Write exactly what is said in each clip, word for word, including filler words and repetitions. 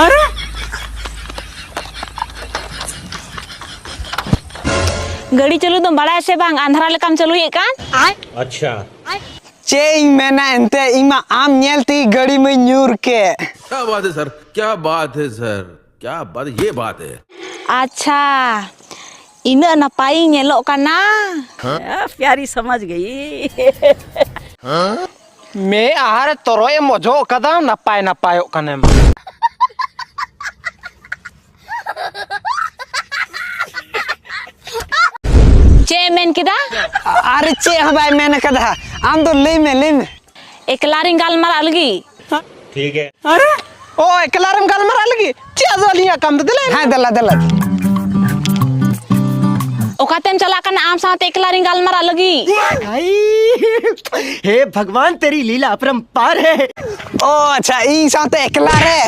ᱟᱨᱮ, ᱜᱟᱹᱰᱤ ᱪᱟᱹᱞᱩ ᱫᱚᱢ ᱵᱟᱲᱟᱭᱟ ᱥᱮ ᱵᱟᱝ? ᱟᱸᱫᱷᱨᱟ ᱞᱮᱠᱟᱢ ᱪᱟᱹᱞᱩᱭᱮᱫ ᱠᱟᱱ᱾ ᱟᱪᱪᱷᱟ᱾ ᱪᱮᱫ ᱤᱧ ᱢᱮᱱᱟ ᱮᱱᱛᱮ, ᱤᱧ ᱢᱟ ᱟᱢ ᱧᱮᱞ ᱛᱮᱜᱮ ᱜᱟᱹᱰᱤ ᱢᱟᱧ ᱧᱩᱨ ᱠᱮᱫ᱾ क्या बात है सर, क्या बात है सर, क्या बात, ये बात है। ᱟᱪᱪᱷᱟ, ᱤᱱᱟᱹᱜ ᱱᱟᱯᱟᱭᱤᱧ ᱧᱮᱞᱚᱜ ᱠᱟᱱᱟ? ᱯᱭᱟᱨᱤ ᱥᱚᱢᱚᱡᱽ ᱜᱮᱭᱤ᱾ ᱢᱮᱫ ᱟᱦᱟᱨ ᱨᱮ ᱛᱚᱨᱚᱡ ᱮᱢ ᱚᱡᱚᱜ ᱠᱟᱫᱟ, ᱱᱟᱯᱟᱭ ᱱᱟᱯᱟᱭᱚᱜ ᱠᱟᱱᱮᱢ᱾ ᱪᱮᱫ ᱮ ᱢᱮᱱ ᱠᱮᱫᱟ? ᱟᱨᱮ ᱪᱮᱫ ᱦᱚᱸ ᱵᱟᱭ ᱢᱮᱱ ᱠᱟᱫᱟ, ᱟᱢ ᱫᱚ ᱞᱟᱹᱭ ᱢᱮ, ᱞᱟᱹᱭ ᱢᱮ᱾ ᱮᱠᱞᱟ ᱨᱤᱧ ᱜᱟᱞᱢᱟᱨᱟᱜ ᱞᱟᱹᱜᱤᱫ᱾ ᱴᱷᱤᱠ ᱜᱮ᱾ ᱟᱨᱮ, ᱚ, ᱮᱠᱞᱟ ᱨᱮᱢ ᱜᱟᱞᱢᱟᱨᱟᱜ ᱞᱟᱹᱜᱤᱫ? ᱪᱮᱫ ᱟᱫᱚ ᱟᱹᱞᱤᱧᱟᱜ ᱠᱟᱢ ᱫᱚ? ᱫᱮᱞᱟ᱾ ᱦᱮᱸ, ᱫᱮᱞᱟ, ᱫᱮᱞᱟ᱾ ᱚᱠᱟᱛᱮᱢ ᱪᱟᱞᱟᱜ ᱠᱟᱱᱟ ᱟᱢ ᱥᱟᱶᱛᱮ ᱮᱠᱞᱟ ᱨᱤᱧ ᱜᱟᱞᱢᱟᱨᱟᱜ ᱞᱟᱹᱜᱤᱫ? ᱟᱭ, ᱦᱮ ᱵᱷᱟᱜᱽᱣᱟᱱ, ᱛᱮᱨᱤ ᱞᱤᱞᱟ ᱚᱯᱨᱚᱢᱯᱟᱨ ᱦᱮ᱾ ᱚ, ᱟᱪᱪᱷᱟ, ᱤᱧ ᱥᱟᱶᱛᱮ ᱮᱠᱞᱟ ᱨᱮ?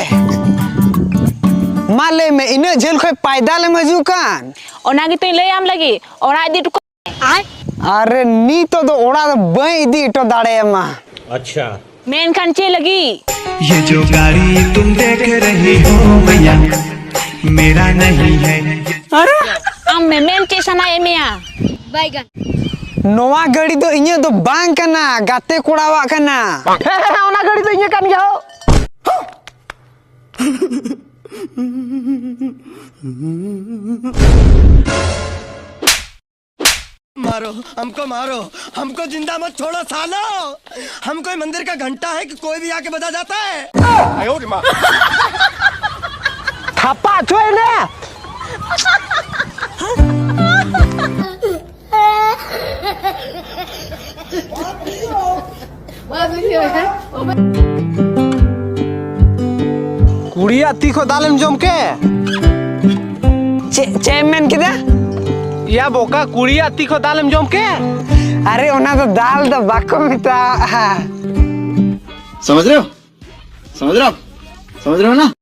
ᱢᱟ ᱞᱟᱹᱭ ᱢᱮ, ᱤᱱᱟᱹᱜ ᱡᱷᱟᱹᱞ ᱠᱷᱚᱱ ᱯᱟᱭᱫᱟᱞ ᱮᱢ ᱦᱤᱡᱩᱜ ᱠᱟᱱ? ᱚᱱᱟ ᱜᱮᱛᱚᱧ ᱞᱟᱹᱭᱟᱢ ᱞᱟᱹᱜᱤᱫ, ᱚᱲᱟᱜ ᱤᱫᱤ ᱦᱚᱴᱚ ᱠᱟᱜ᱾ ᱟᱨᱮ, ᱱᱤᱛᱚᱜ ᱫᱚ ᱚᱲᱟᱜ ᱫᱚ ᱵᱟᱹᱧ ᱤᱫᱤ ᱦᱚᱴᱚ ᱫᱟᱲᱮᱭᱟᱢᱟ᱾ ᱟᱪᱪᱷᱟ᱾ ᱢᱮᱱᱠᱷᱟᱱ ᱪᱮᱫ ᱞᱟᱹᱜᱤᱫ? ये जो गाड़ी तुम देख रही हो मैया, मेरा नहीं है। ᱟᱨᱮ, ᱟᱢ ᱢᱮᱢᱮᱱ ᱪᱮᱫ ᱥᱟᱱᱟᱭᱮᱫ ᱢᱮᱭᱟ? ᱱᱚᱣᱟ ᱜᱟᱹᱰᱤ ᱫᱚ ᱤᱧᱟᱹᱜ ᱫᱚ ᱵᱟᱝ ᱠᱟᱱᱟ, ᱜᱟᱛᱮ ᱠᱚᱲᱟᱣᱟᱜ ᱠᱟᱱᱟ᱾ ᱦᱮᱸ, ᱦᱮᱸ, ᱦᱮᱸ, ᱚᱱᱟ ᱜᱟᱹᱰᱤ ᱫᱚ ᱤᱧᱟᱹᱜ ᱠᱟᱱ ᱜᱮᱭᱟ ᱦᱳ᱾ मारो, हमको मारो, हमको जिंदा मत छोड़ो सालो। हम कोई मंदिर का घंटा है कि कोई भी आके बजा जाता है? ᱛᱷᱟᱯᱟ ᱦᱚᱪᱚᱭ ᱢᱮ᱾ ᱠᱩᱲᱤᱭᱟᱜ ᱛᱤ ᱠᱷᱚᱱ ᱫᱟᱞᱮᱢ ᱡᱚᱢ ᱠᱮ? ᱪᱮᱫ, ᱪᱮᱫ ᱮᱢ ᱢᱮᱱ ᱠᱮᱫᱟ? ᱭᱟ ᱵᱚᱠᱟ, ᱠᱩᱲᱤᱭᱟᱜ ᱛᱤ ᱠᱷᱚᱱ ᱫᱟᱞᱮᱢ ᱡᱚᱢ ᱠᱮ? ᱟᱨᱮ, ᱚᱱᱟ ᱫᱚ ᱫᱟᱞ ᱫᱚ ᱵᱟᱠᱚ ᱢᱮᱛᱟᱜᱼᱟ᱾ समझ रहे हो? समझ रहे हो? समझ रहे हो ना?